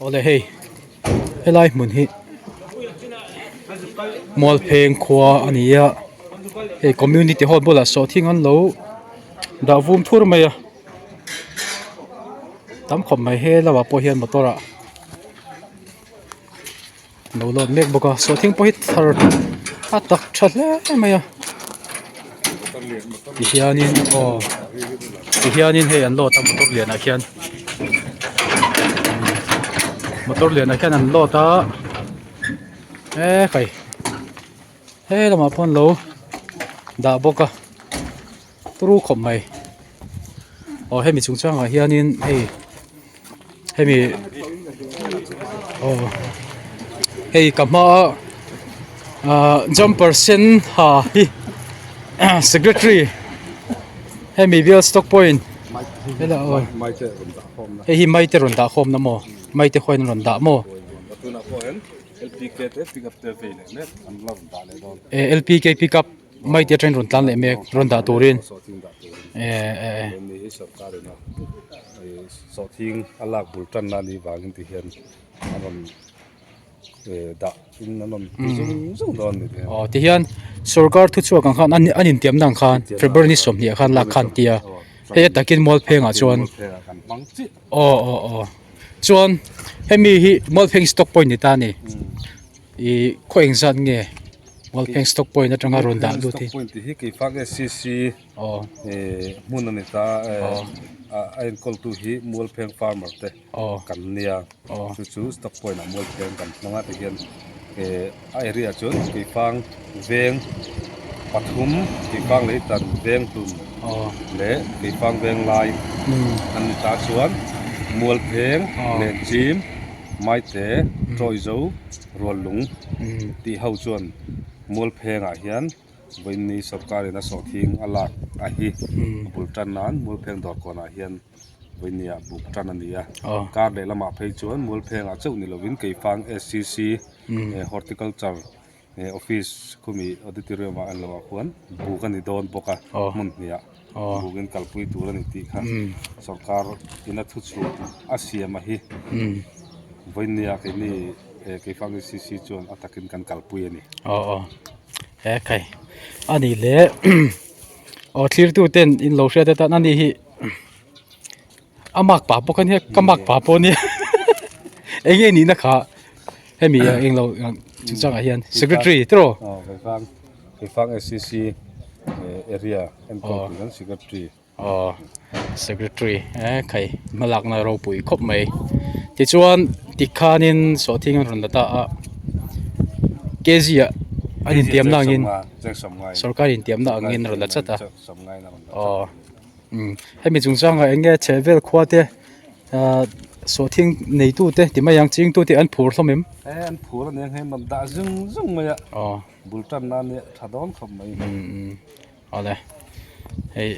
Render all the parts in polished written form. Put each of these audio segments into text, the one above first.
Awle hei helai hmun hi Mualpheng khua a ni a hei community hall bulah sawhthing an lo dah vum thur mai a tam khawp mai he lamah pawh hian motor ah. Lo lawt mek bawk a sawhthing pawh hi thar a tak tha hle mai a tihianin aw tihianin hei an lawt a motor lianah khian motor lianah khian an lawt a ekhai he lamah pawh an lo dah bawk a turu khawp mai aw hemi chungchangah hianin hei hemi aw hei ka hmaa ahh jumper sen ha hi secretary hemi bial stock point helai aw hei hi maite rawn dah khawmna maw maite khawiin an rawn dah maw. Lpk pickup. Maite atangin rawn tlan leh mek rawn dah turin eh eh Ni hi sorkar ina eh sawhthing a lak bul tanna a nih vangin ti hian a rawn eh dah in an rawn ti zung zung dawn a ni ti hian. Aw ti hian sorkar thuchhuak ang khan an intiamna ang khan February ni 20 ah khan lak khan tia hei a takin Mualphengah chuan aw aw aw chuan hemi hi Mualpheng stock point ni ta a ni ih khaw engzat nge. Mualpheng stock point atanga rawn dah lut hi. Stock point tih hi Keifang SCC hmun a ni ta a a enkawltu hi Mualpheng farmer te kan nia chu chu stock point ah Mualpheng kan hmang a tihian a area chuan Keifang veng pathum Keifang leitan veng hlun leh Keifang veng lai an ni ta chuan Mualpheng Lenchim Maite Tawizo Ruallung tih ho chuan Mualphengah hian vawiinni sorkarin a sawhthing a lak a hi a bul tan nan Mualpheng dawrkawnah hian vawiinniah buk tan a ni a. Kar leh lamah phei chuan Mualphengah chauh ni lovin Keifang SCC Horticulture Office khumi auditorium ah an lo ah khuan buk a ni dawn bawk a hmun hniah bukin kalpui tur a ni tih kha sorkar ina thuchhuah a siam a hi vawiinnia keini Keifang ECC chuan a takin kan kalpui a ni. Aw aw he khai a nih leh aw thlirtu ten in lo hriat atan a ni hi a mark pa bawk a nia ka mark pa pawh a nia eng nge nihna kha hemi ah eng lo chungchangah hian secretary tiraw. Aw Keifang Keifang SCC area enkawl tur hian secretary. Aw secretary e khai hmalakna ropui khawp mai tichuan tikhanin sawhthing an rawn la ta a kg ah an intiamna angin sorkar intiamna angin a rawn la chat a aw hemi chungchangah eng nge chhehvel khua te ah sawhthing neitu te ti mai ang chingtu te an phur hlawm em? E an phur aniang hei an rawn dah zung zung mai a bul tanna ania tha dawn khawp mai. Awle hei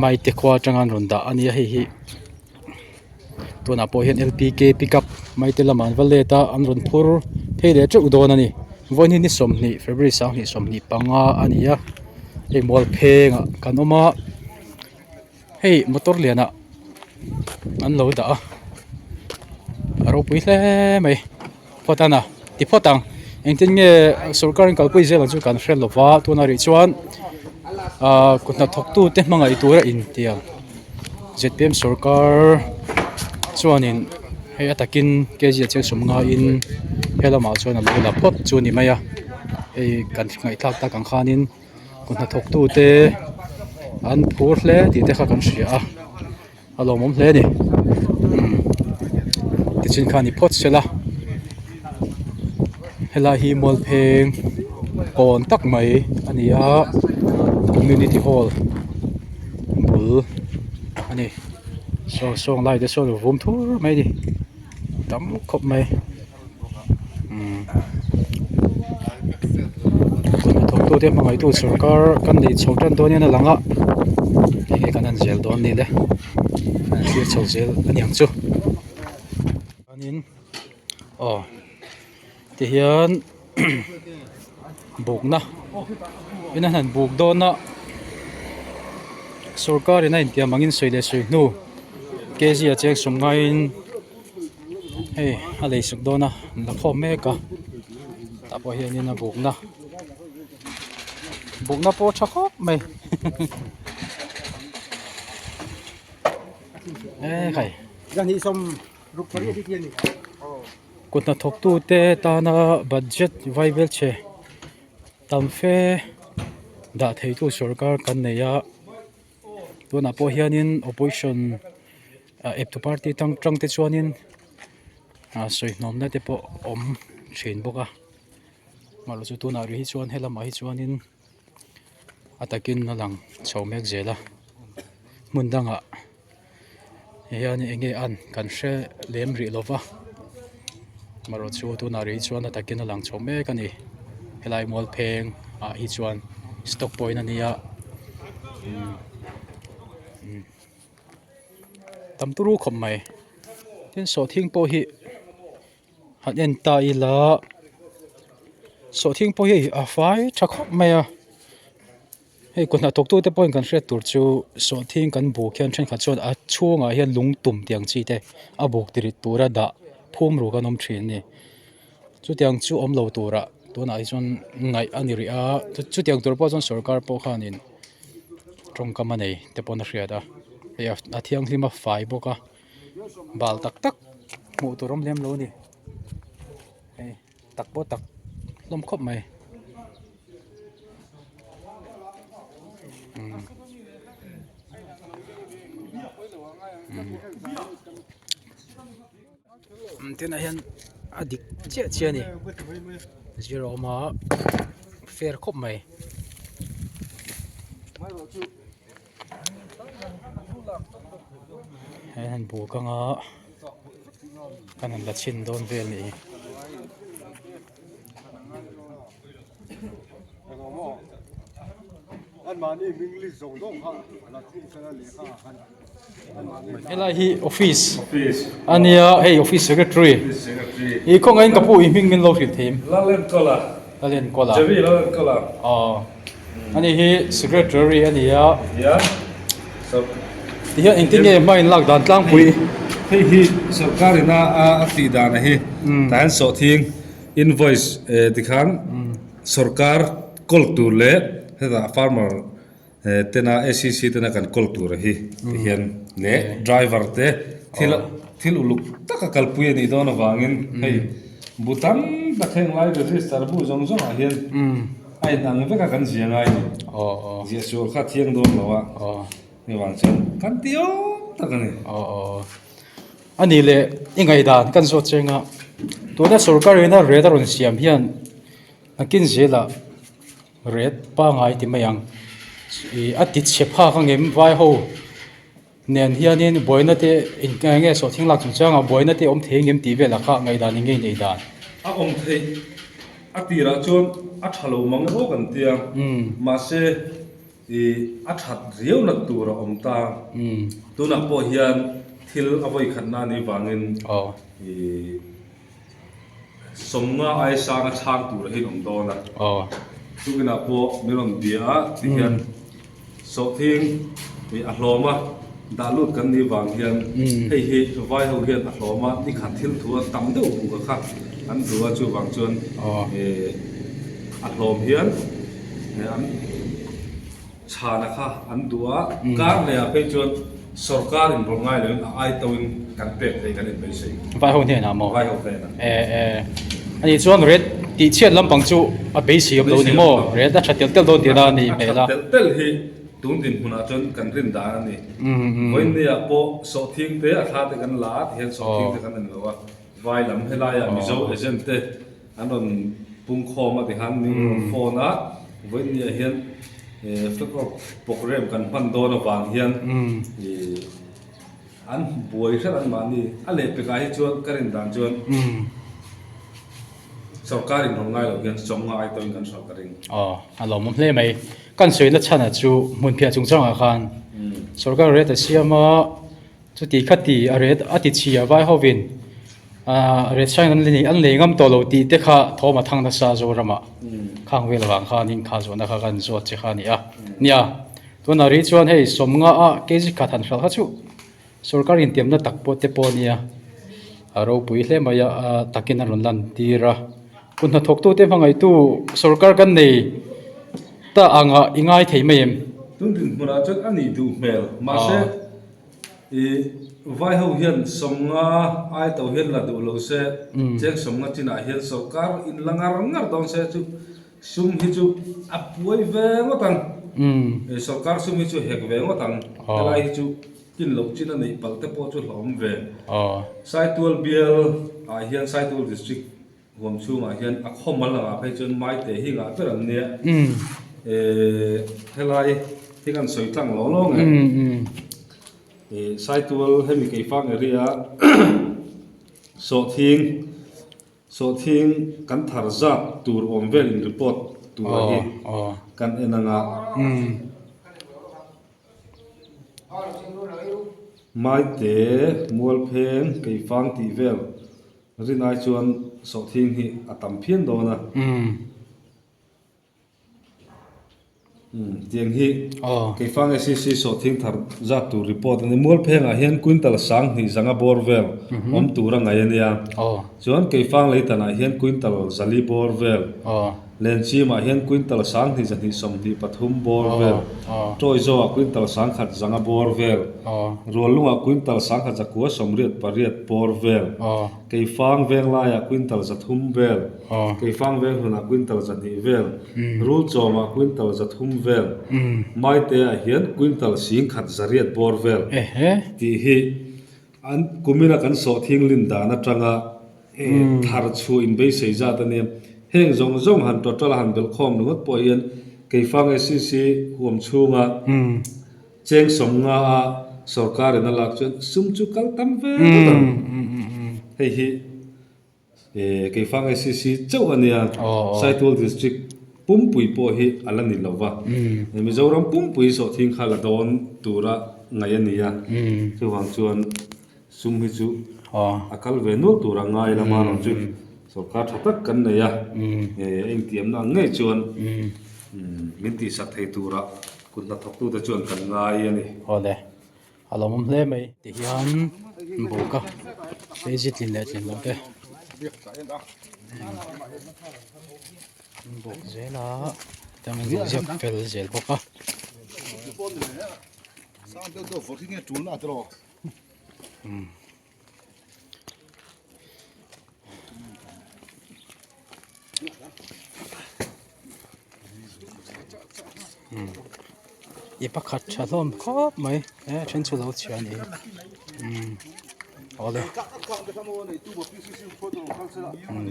maite khua atanga an rawn dah a nia hei hi tunah pawh hian lpk pickup maite lamah an va let a an rawn phur phei leh teuh dawn a ni vawiin hi ni 20 february 2025 a ni a hei mual phengah kan awm a. Hei motor lianah an lo dah a a ropui hle mai phawt a ti phawt ang engtin nge sorkar in kalpui zel ang chu kan hre lova tunah rih chuan ahh kut hnathawk tute hmangaih tura intiang zpm sorkar chuanin hei a takin kg ah chian sawm ngaiin helamah chuan a lo la phawt chu a ni mai a hei kan ngaihthlak tak ang khanin. Kut hnathawk tute an phur hle tih te kha kan hria a a lawmawm hle a ni umm tichin khan i phawt sela helai hi mualpheng kawn tak mai a ni a community hall bul a ni saw sawng lai te sawn a vum thur mai a ni tam khawp mai. Kut hnathawktute hmangaihtu sorkar kan neih chho tan dawn hian a lang a hei hi kan han zel dawn ni le an thlir chho zel a niang chu chuanin aw tihian bukna in an han buk dawn a sorkar in a intiam angin sawi leh sawi hnu kg a cheng sawm ngaiin. Hei a lei suk dawn a an la khawm mek a tah pawh hianin a bukna bukna pawh a tha khawp mai ekhai. Kut hnathawktute tana budget vaibelchhe tam fe dah theitu sorkar kan nei a tunah pawh hianin opposition ah eptu party tang tang te chuanin ah sawi hnawmna te pawh awm thin bawk a amaherawhchu chu tunah rih hi chuan helamah hi chuanin a takin a lang chho mek zel a hmun dangah hian eng nge an kan hre lem rih lo va amaherawhchu tunah rih hi chuan a takin a lang chho mek a ni helai mual pheng ah hi chuan stock point a nia umm umm tam turu khawp mai tin sawhthing pawh hi han en ta ila sawhthing pawh hi a fai tha khawp mai a. Hei kut hnathawk tute pawhin kan hriat tur chu sawhthing kan buk hian thenkhat chuan a chhungah hian lung tum tih ang chi te a buk tirit tura dah phum ruk an awm thin a ni. Chutiang chu awm lo turah tunah hi chuan ngaih a ni rih a chutiang tur pawh chuan sorkar pawh khanin tawngkam a nei te pawn a hriat a hei a thianghlim a fai bawk a bal tak tak hmuh tur awm lem lo a ni hei. Tak pawh tak hlawm khawp mai umm tunah hian a dik chiah chiah a ni zir a awm a fair khawp mai. He han buk anga kan han la chhin dawn vel nih hi. Helai hi office a nia hei office secretary ih kawngaihin ka pu i hming min lo hrilh thei em? Lalenkawla. Lalenkawla. Jerry Lalenkawla. Aw. Ani hi secretary a ni a. Nia. So. Ti hian engtin nge hma in lak dan tlangpui. Hei hi sorkar ina a tih dan a hi. Tah hian sawhthing invoice tikhan sorkar kawl tur leh hetah farmer tena ACC tena kan kawl tur a hi ti hian leh driver te thil thil uluk taka kalpui a nih dawn avangin hei bu tam tak heng lai register bu zawng zawng ah hian A in ang vek a kan zia ngai ni. Zia sual kha thiang dawn lo a. Hei vang chuan kan ti awm tak a ni. A nih leh i ngaihdan kan zawt cheng a, tuna sorkar ina ret a rawn siam hian nakin zelah ret pangai ti mai ang. Ih a ti chhe phak angem vai ho nen hianin buaina te eng nge sawhthing lak chungchangah buaina te awm thei engem tih velah kha ngaihdan eng nge i neih dan? A awm theih a tirah chuan a tha lo mang emaw kan tia mahse ih a that riau nat tur a awm ta tunah pawh hian thil a vawi khatna anih vangin ih Sawmnga ai sanga chhang tur a inawm dawn a. Tukinah pawh min rawn bia a tihian sawhthing ih a hlawm a, dah lut kan nih vang hian hei hi vai ho hian a hlawm a, nikhat thil thu a tam deuh buk a kha an duh a chuvang chuan ih a hlawm hian an Chhana kha an duh a, kar lehah phei chuan sorkar in rawn ngai loin a ai tauhin kan pek theih kan inbeisei. Vai ho hnenah maw? Vai ho hnenah. E e. Ani chuan red tih chhiat lampang chu a beisei awm lo ni maw? Red a tha telh telh dawn tihna a ni hmel a. A tha telh telh hi tun dinhmunah chuan kan rin dan a ni. Vawiinniah pawh sawhthing te a thla te kan la a tihian sawhthing te kan en lo a, vai lam helaiah Mizo agent te An rawn pung khawm a tikhan min rawn phone a, vawiinniah hian flag off programme kan hman dawn avang hian an buai hret an mahni a lehpekah hi chuan ka rin dan chuan sorkar in rawn ngai loh hian sawmnga ai tawhin kan hralh ka ring. Aw, a lawmawm hle mai. Kan sawina chhanah chu hmunphiah chungchangah khan sorkar rate a siam a, Chuti kha ti a ret a ti chhia vai hovin ah ret hrang an nei an lei ngam tawh lo tih te kha thawm a thang nasa Zoramah khang vel avang khanin kha zawhna kha kan zawt che kha a ni a. Nia, tunah rih chuan hei sawmnga a kg khat han hralh kha chu sorkar intiamna tak pawh te pawh a nia. A ropui hle mai a a takin a rawn lan tir a kut hnathawk tute hmangaihtu sorkar kan nei ta angah i ngai thei mai em? Tun dinhmunah chuan a nih duh hmel mahse ih vai ho hian sawmnga ai to hian la duh lo se cheng sawmnga chinah hian sorkar in la ngar ngar dawn se chu sum hi chu a buai ve ngawt ang sorkar sum hi chu hek ve ngawt ang helai hi chu. Tin loh chin a neih palh te pawh chu hlauhawm ve. Saitual bial ah hian Saitual District huam chhungah hian a khawmal angah phei chuan Maite hi ngah ber an nia. Helai hi kan sawi tlang lo lo nge. Saitual hemi Keifang area Sawhthing Sawhthing kan thar zat tur awm vel in report tura hi kan en anga. Maite, Mualpheng, Keifang tih vel rin ai chuan sawhthing hi a tam phian dawn a. Tiang hi Keifang SEC sawhthing thar zat tur report a ni. Mualphengah hian quintal 2000 zanga bawr vel awm tur a ngaih a nia. Chuan Keifang leitanah hian quintal 400 bawr vel. Lenchimah hian quintal 2223 bawr vel, Ṭawizawah quintal 1000 zanga bawr vel, Ruallungah quintal 1988 bawr vel, Keifang Venglaiah quintal 300 vel, Keifang Venghlunah quintal 200 vel, Rulchawmah quintal 300 vel, Maiteah hian quintal 1100 bawr vel tih hi An kumina kan sawhthing lin dan atanga thar chhuah inbeisei zat a nia. Heng zawng zawng han total a han belhkhawm ringawt pawh hian Keifang SEC huam chhunga cheng sawmnga a sorkarin a lak chuan sum chu kal tam ve ngawt ang. Hei hi. Keifang SEC chauh a nia, Saitual District pumpui pawh hi a la ni lo va, Mizoram pumpui sawhthing kha la dawn tura ngaih a ni a, chuvang chuan sum hi chu a kal ve nual tura ngai lama erawh chu sorkar tha tak kan nei a, engtiamna ang ngei chuan min tihsak thei tura kut hnathawktute chuan kan ngai a ni. A lo awm hle mai ti hian buk a phei tlin leh tlin loh te an buk zel a tiang in ziak fel zel bawk a. I pakhat tha hlawm khawp mai he a then chu lo chhia a ni umm awle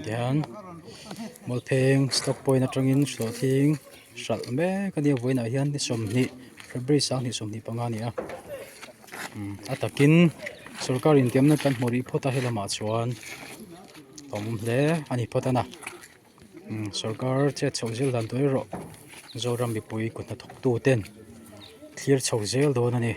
tihian Mualpheng stock point atangin hlawhthing hralh mek a nia vawiinah hian ni 20 February 2025 a ni a umm a takin sorkar intiamna kan hmu rih phawt a helamah chuan a awm hle a ni phawt a na umm sorkar chet chhoh zel dan tur erawh Zoram mipui kut hnathawk tu ten thlir chho zel dawn a ni.